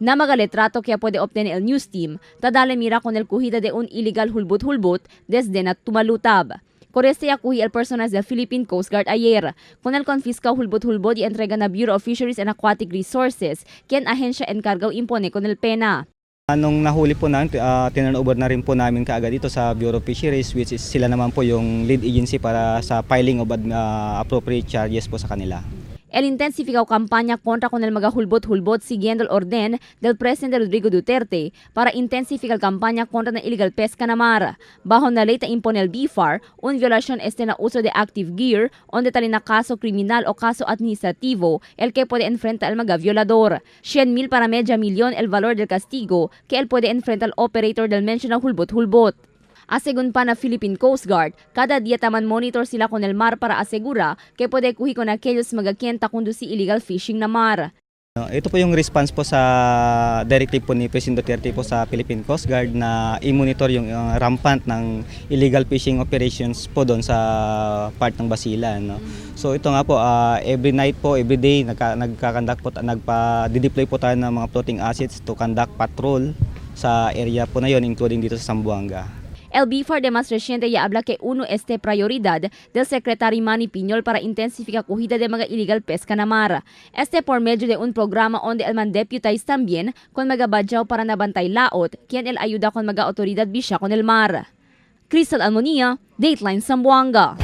Na mga letrato que puede obtener el news team, tadale mira con el cogida de un ilegal hulbot-hulbot desde na tumalutab. Coreste acuhi el personas del Philippine Coast Guard ayer, con el confiscado hulbot-hulbot y entrega na Bureau of Fisheries and Aquatic Resources, quien ahensya encargado impone con el pena. Nung nahuli po namin, tinurn na rin po namin kaagad dito sa Bureau of Fisheries, which is sila naman po yung lead agency para sa filing of appropriate charges po sa kanila. El intensificado campaña contra con el mga hulbot-hulbot siguiendo el orden del presidente Rodrigo Duterte para intensificar campaña contra la ilegal pesca na mar. Bajo na ley ta impone el BFAR, un violación este na uso de active gear, onde talina caso criminal o caso administrativo, el que puede enfrentar el mga violador. 100 mil para media millón el valor del castigo que él puede enfrentar al operator del mencionado hulbot-hulbot. Asegun pa na Philippine Coast Guard, kada día taman monitor sila con el mar para asegura que puede kuhi con aquellos mga kienta conduci illegal fishing na mar. No, ito po yung response po sa directive po ni President Duterte po sa Philippine Coast Guard na i-monitor yung rampant ng illegal fishing operations po doon sa part ng Basilan. No? So ito nga po, every night po, every day, nagka-conduct po, nagpa-deploy po tayo ng mga floating assets to conduct patrol sa area po na yon, including dito sa Zamboanga. El BFAR de más reciente ya habla que uno este prioridad del secretario Manny Piñol para intensificar cogida de mga illegal pesca na mar. Este por medio de un programa donde el man deputize también con mga badyaw para nabantay laot, quien el ayuda con mga autoridad bisya con el mar. Crystal Almonia, Dateline Zamboanga.